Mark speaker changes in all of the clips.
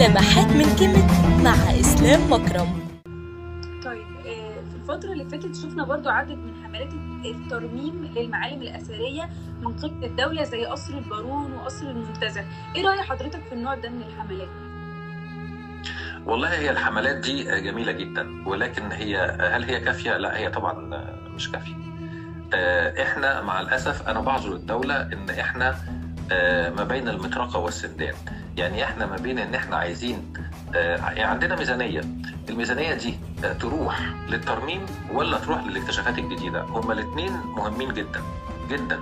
Speaker 1: لمحات من كيميت مع إسلام مكرم.
Speaker 2: طيب، في الفترة اللي فاتت شفنا برضو عدد من حملات الترميم للمعالم الأثرية من قبل الدولة زي قصر البارون وقصر المنتزه. إيه رأي حضرتك في النوع ده من الحملات؟
Speaker 3: والله هي الحملات دي جميلة جدا، ولكن هي هل هي كافية؟ لا، هي طبعا مش كافية. احنا مع الأسف أنا بعذر الدولة إن احنا ما بين المطرقة والسندان. يعني احنا ما بين إن احنا عايزين، يعني عندنا ميزانية، الميزانية دي تروح للترميم ولا تروح للاكتشافات الجديدة؟ هما الاثنين مهمين جدا جدا،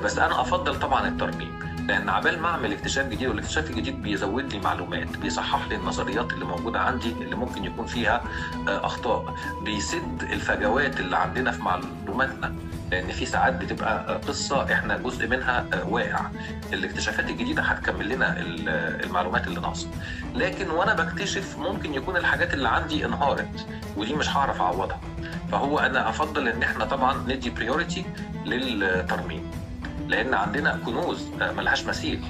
Speaker 3: بس أنا أفضل طبعا الترميم، لأن عبال ما أعمل اكتشاف جديد، والاكتشاف الجديد بيزود لي معلومات، بيصحح لي النظريات اللي موجودة عندي اللي ممكن يكون فيها أخطاء، بيسد الفجوات اللي عندنا في معلوماتنا، لأن في ساعات بتبقى قصة إحنا جزء منها واقع. الاكتشافات الجديدة هتكمل لنا المعلومات اللي ناقصة، لكن وأنا بكتشف ممكن يكون الحاجات اللي عندي انهارت، ودي مش هعرف أعوضها. فهو أنا أفضل إن إحنا طبعا ندي priority للترميم، لأن عندنا كنوز ملهاش مثيل.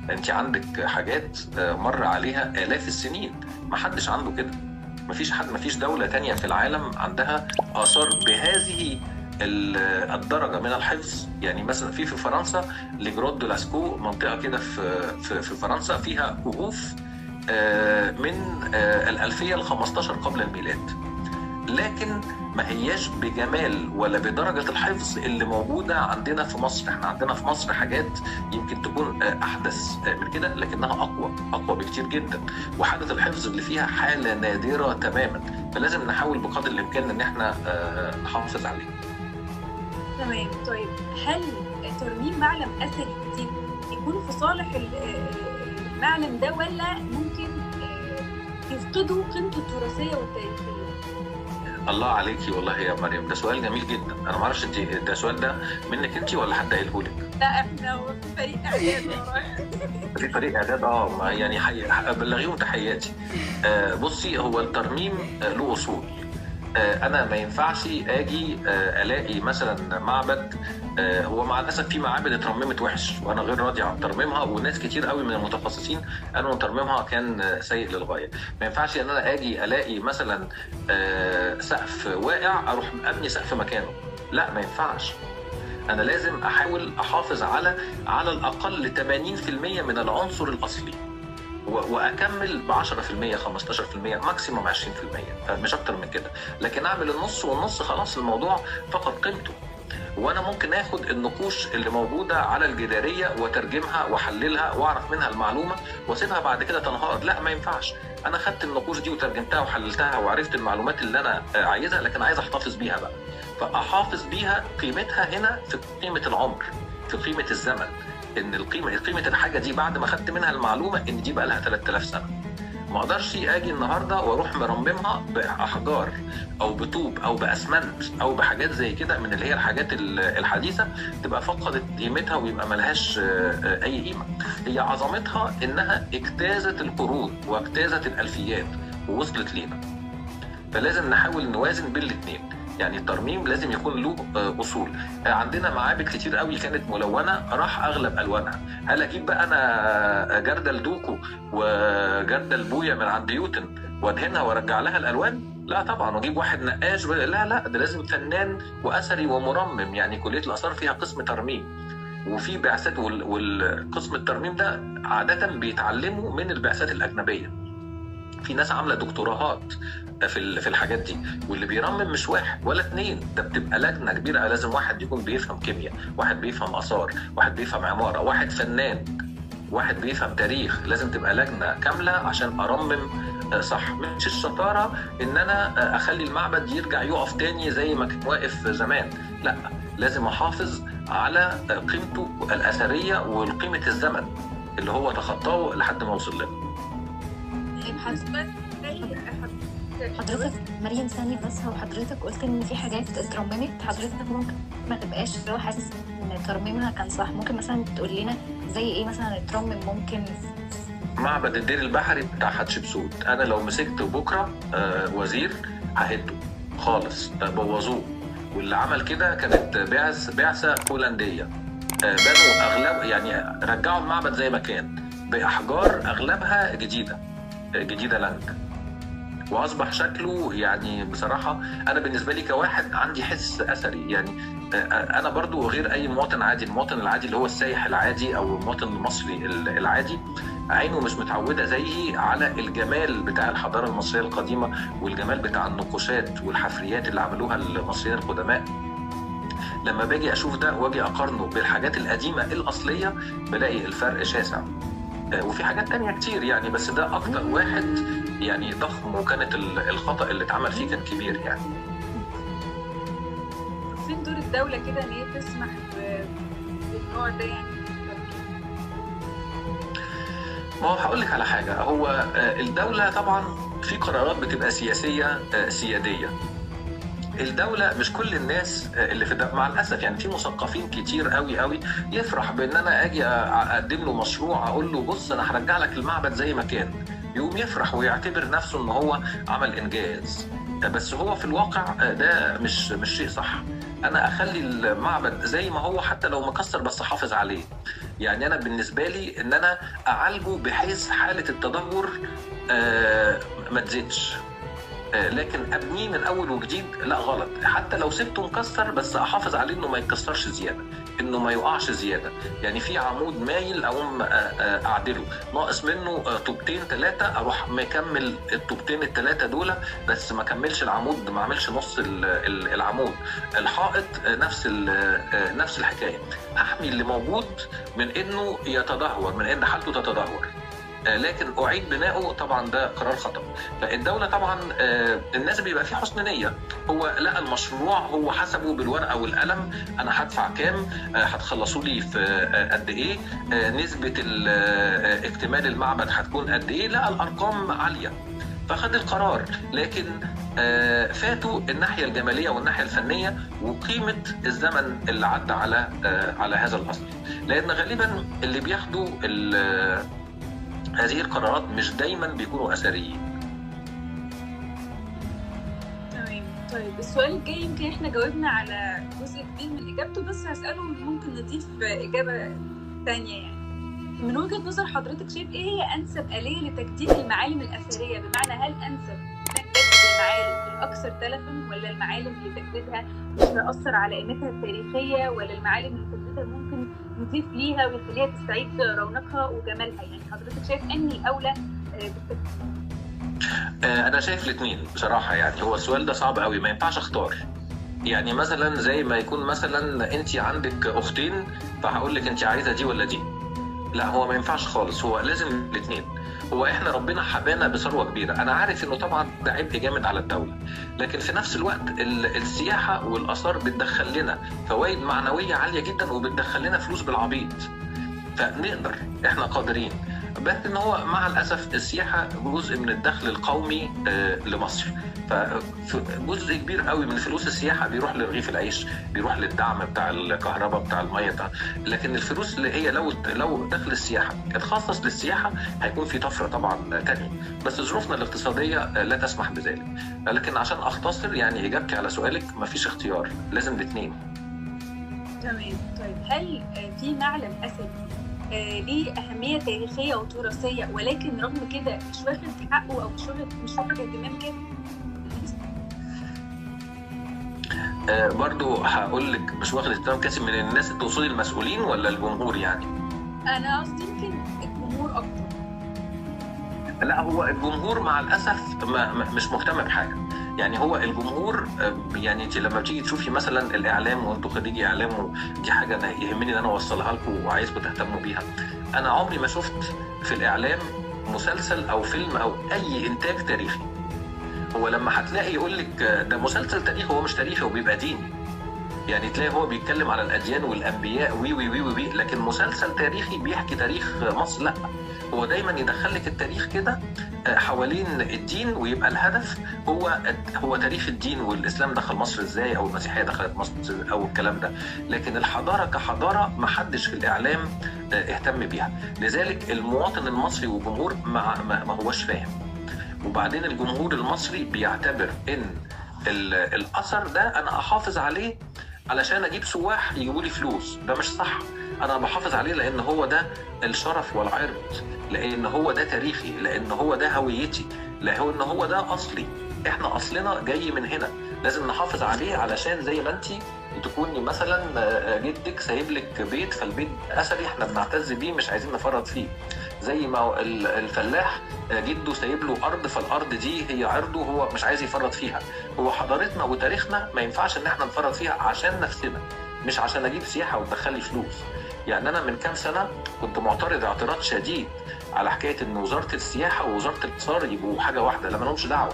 Speaker 3: أنت عندك حاجات مر عليها آلاف السنين، ما حدش عنده كده، مفيش حد، مفيش دولة تانية في العالم عندها آثار بهذه الدرجة من الحفظ. يعني مثلا في فرنسا les grottes de Lascaux، منطقة كده في فرنسا فيها كهوف من الألفية ال15 قبل الميلاد، لكن ما هياش بجمال ولا بدرجة الحفظ اللي موجودة عندنا في مصر. احنا عندنا في مصر حاجات يمكن تكون أحدث من كده، لكنها أقوى بكتير جدا، وحالة الحفظ اللي فيها حالة نادرة تماما، فلازم نحاول بقدر الإمكان إن احنا نحافظ عليها.
Speaker 2: تمام. طيب، هل ترميم معلم أثري جديد يكون في صالح المعلم ده، ولا ممكن يفقدوا قيمته التراثية والتاريخية؟
Speaker 3: الله عليكي والله يا مريم، ده سؤال جميل جدا. انا ما اعرفش انت ده سؤال ده منك انت ولا حد قايله لك؟
Speaker 2: لا، احنا في فريق اعداد والله.
Speaker 3: في فريق اعداد، يعني بلغيهم تحياتي. بصي، هو الترميم له اصول. انا ما ينفعش اجي الاقي مثلا معبد، هو مع الاسف في معابد اترممت وحش وانا غير راضي عن ترميمها، وناس كتير قوي من المتخصصين قالوا ان ترميمها كان سيء للغاية. ما ينفعش ان انا اجي الاقي مثلا سقف واقع اروح ابني سقف مكانه، لا ما ينفعش. انا لازم احاول احافظ على الاقل 80% من العنصر الاصلي، واكمل ب 10%، 15%، ماكسيموم 20%، مش اكتر من كده. لكن اعمل النص والنص خلاص الموضوع فقد قيمته. وانا ممكن اخد النقوش اللي موجودة على الجداريه وترجمها واحللها واعرف منها المعلومة واسيبها بعد كده تنهار، لا ما ينفعش. انا خدت النقوش دي وترجمتها وحللتها وعرفت المعلومات اللي انا عايزها، لكن عايز احتفظ بيها بقى، فاحافظ بيها. قيمتها هنا في قيمة العمر، في قيمة الزمن، ان القيمة، قيمة الحاجة دي بعد ما خدت منها المعلومة ان دي بقى لها 3000 سنة. ما اقدرش اجي النهارده واروح مرممها باحجار او بطوب او باسمنت او بحاجات زي كده من اللي هي الحاجات الحديثة، تبقى فقدت قيمتها ويبقى ملهاش اي قيمة. هي عظمتها انها اجتازت القرون واجتازت الالفيات ووصلت لينا. فلازم نحاول نوازن بين الاثنين. يعني الترميم لازم يكون له اصول. عندنا معابد كتير قوي كانت ملونة راح اغلب الوانها. هل اجيب بقى انا جردل دوكو وجردل بويا من عند يوتن وادهنها وارجع لها الالوان؟ لا طبعا. واجيب واحد نقاش؟ لا لا، ده لازم فنان واثري ومرمم. يعني كليه الاثار فيها قسم ترميم وفي بعثات، والقسم الترميم ده عادة بيتعلموا من البعثات الاجنبية. في ناس عامله دكتوراهات في الحاجات دي، واللي بيرمم مش واحد ولا اتنين، ده بتبقى لجنة كبيرة. لازم واحد يكون بيفهم كيمياء، واحد بيفهم اثار، واحد بيفهم عمارة، واحد فنان، واحد بيفهم تاريخ. لازم تبقى لجنة كاملة عشان ارمم صح. مش الشطارة ان انا اخلي المعبد يرجع يقف تاني زي ما كان واقف زمان، لا، لازم احافظ على قيمته الاثرية وقيمه الزمن اللي هو تخطاه لحد ما وصل لنا.
Speaker 4: حضرتك مريم ثانية بس، هو حضرتك قلت إن في حاجات اترممت، حضرتك ممكن ما تبقاش لو حاسس إن ترميمها كان صح، ممكن مثلا تقول لنا زي إيه مثلا اترمم؟ ممكن
Speaker 3: معبد الدير البحري بتاع حتشبسوت، أنا لو مسكت بكرة وزير ههده خالص، بوظوه. واللي عمل كده كانت بعثة هولندية، بنوا أغلب، يعني رجعوا المعبد زي ما كان، باحجار اغلبها جديدة لانج، واصبح شكله يعني بصراحة انا بالنسبة لي كواحد عندي حس اثري، يعني انا برضو غير اي مواطن عادي. المواطن العادي اللي هو السايح العادي او المواطن المصري العادي عينه مش متعوده زيي على الجمال بتاع الحضارة المصرية القديمة والجمال بتاع النقوشات والحفريات اللي عملوها المصريين القدماء. لما باجي اشوف ده واجي اقارنه بالحاجات القديمة الاصلية بلاقي الفرق شاسع. وفي حاجات تانية كتير يعني، بس ده اكتر واحد يعني ضخم، وكانت الخطأ اللي اتعمل فيه كان كبير يعني.
Speaker 2: فين دور الدولة كده ان هي تسمح بالنوع ده يعني؟
Speaker 3: ما هو هقول لك على حاجة، هو الدولة طبعا في قرارات بتبقى سياسية سيادية. الدولة مش كل الناس اللي في مع الأسف يعني في مثقفين كتير قوي قوي يفرح بإن أنا أجي أقدم له مشروع أقول له بص أنا هرجع لك المعبد زي ما كان، يقوم يفرح ويعتبر نفسه إن هو عمل إنجاز، بس هو في الواقع ده مش شيء صح. أنا أخلي المعبد زي ما هو حتى لو مكسر بس أحافظ عليه. يعني أنا بالنسبة لي إن أنا أعالجه بحيث حالة التدهور ما تزيدش، لكن ابنيه من اول وجديد لا غلط. حتى لو سبته مكسر بس احافظ عليه انه ما يتكسرش زيادة، انه ما يقعش زيادة. يعني في عمود مايل اقوم اعدله، ناقص منه طوبتين ثلاثة اروح مكمل الطوبتين الثلاثة دول، بس ما كملش العمود، ما اعملش نص العمود. الحائط نفس الحكاية، احمي اللي موجود من انه يتدهور، من ان حالته تتدهور، لكن اعيد بنائه طبعا ده قرار خطا. فالدولة طبعا الناس بيبقى في حسن نيه، هو لقى المشروع هو حسبه بالورقة والقلم، انا هدفع كام، هتخلصوا لي في قد ايه، نسبه اكتمال المعبد هتكون قد ايه، لقى الارقام عالية فخد القرار. لكن فاتوا الناحية الجمالية والناحية الفنية وقيمه الزمن اللي عدى على هذا الاصل، لان غالبا اللي بياخدوا هذه القرارات مش دايما بيكونوا اثريين.
Speaker 2: تمام. طيب السؤال الجاي يمكن احنا جاوبنا على جزء كبير من اجابته، بس هسأله ممكن نضيف اجابة ثانية. يعني من وجهة نظر حضرتك شايف ايه هي انسب آلية لتجديد المعالم الاثرية؟ بمعنى هل انسب تجديد المعالم الاكثر تلفا، ولا المعالم اللي تجديدها مش هيأثر على قيمتها التاريخية، ولا المعالم اللي تجديدها ممكن يضيف ليها ويخليها تستعيد رونقها وجمالها؟ يعني حضرتك شايف انهي الاولى بالتجديد؟
Speaker 3: انا شايف الاثنين بصراحة. يعني هو السؤال ده صعب قوي، ما ينفعش اختار. يعني مثلا زي ما يكون مثلا انت عندك اختين فهقول لك انت عايزه دي ولا دي، لا هو ما ينفعش خالص، هو لازم الاثنين. هو احنا ربنا حبانا بثروه كبيرة، انا عارف انه طبعا ده عبء جامد على الدولة، لكن في نفس الوقت السياحة والاثار بتدخل لنا فوائد معنوية عالية جدا، وبتدخل لنا فلوس بالعبيط، فنقدر احنا قادرين. بس ان هو مع الاسف السياحة جزء من الدخل القومي لمصر، فجزء كبير قوي من فلوس السياحة بيروح لرغيف العيش، بيروح للدعم بتاع الكهرباء بتاع المية بتاع. لكن الفلوس اللي هي لو دخل السياحة اتخصص للسياحة هيكون في طفرة طبعا ثانية، بس ظروفنا الاقتصادية لا تسمح بذلك. لكن عشان اختصر يعني اجابتي على سؤالك، مفيش اختيار، لازم الاثنين.
Speaker 2: تمام. طيب هل في معلم اثري ليه أهمية تاريخية وتراثية ولكن رغم كده مش واخد حقه أو مش واخد اهتمام كده؟
Speaker 3: برضو هقول لك مش واخد اهتمام كافي من الناس. تقصدي المسؤولين ولا الجمهور يعني؟
Speaker 2: أنا قصدي يمكن الجمهور أكتر.
Speaker 3: لا هو الجمهور مع الأسف مش مهتم بحاجة. يعني هو الجمهور، يعني انت لما بتيجي تشوفي مثلا الاعلام، وانتوا خريجي اعلام ودي حاجة انا يهمني ان انا اوصلها لكم وعايزكم تهتموا بيها، انا عمري ما شفت في الاعلام مسلسل او فيلم او اي انتاج تاريخي. هو لما هتلاقي يقول لك ده مسلسل تاريخي، هو مش تاريخي، هو بيبقى ديني. يعني تلاقي هو بيتكلم على الاديان والانبياء وي وي وي وي، لكن مسلسل تاريخي بيحكي تاريخ مصر لا. هو دايما يدخل لك التاريخ كده حوالين الدين، ويبقى الهدف هو تاريخ الدين والاسلام دخل مصر ازاي او المسيحية دخلت مصر او الكلام ده. لكن الحضارة كحضاره ما حدش في الاعلام اهتم بيها، لذلك المواطن المصري والجمهور ما هوش فاهم. وبعدين الجمهور المصري بيعتبر ان الاثر ده انا احافظ عليه علشان اجيب سواح يجيبوا لي فلوس، ده مش صح. انا بحافظ عليه لان هو ده الشرف والعرض، لان هو ده تاريخي، لان هو ده هويتي، لان هو ده اصلي. احنا اصلنا جاي من هنا، لازم نحافظ عليه. علشان زي ما انت تكوني مثلا جدك سايب لك بيت، فالبيت اثري احنا بنعتز بيه مش عايزين نفرط فيه. زي ما الفلاح جده سايب له ارض، فالارض دي هي عرضه، هو مش عايز يفرط فيها. هو حضارتنا وتاريخنا ما ينفعش ان احنا نفرط فيها عشان نفسنا، مش عشان اجيب سياحة وتدخل لي فلوس. يعني انا من كام سنة كنت معترض اعتراض شديد على حكاية ان وزارة السياحة ووزارة الاثار يبقوا حاجة واحدة. لا، ما لهمش دعوه،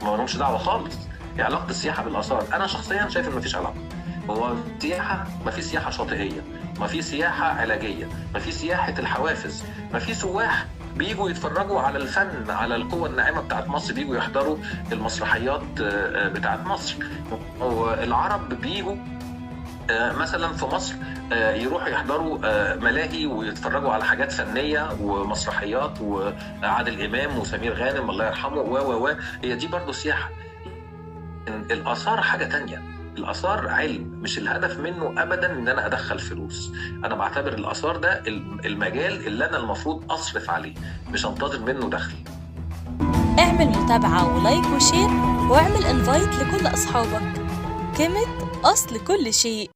Speaker 3: ما لهمش دعوه خالص. إيه علاقة السياحة بالاثار؟ انا شخصيا شايف ان مفيش علاقة. هو السياحة ما في سياحة شاطئيه، ما في سياحة علاجية، ما في سياحة الحوافز، ما في سواح بيجوا يتفرجوا على الفن، على القوة الناعمة بتاعت مصر، بيجوا يحضروا المسرحيات بتاعت مصر. والعرب بيجوا مثلا في مصر يروحوا يحضروا ملاهي ويتفرجوا على حاجات فنية ومسرحيات وعادل امام وسمير غانم الله يرحمه و و هي دي برضه سياحة. الاثار حاجة تانية، الاثار علم، مش الهدف منه ابدا ان انا ادخل فلوس. انا بعتبر الاثار ده المجال اللي انا المفروض اصرف عليه، مش انتظر منه دخل.
Speaker 1: اعمل متابعة و like و share، واعمل invite لكل أصحابك. قيمة أصل كل شيء.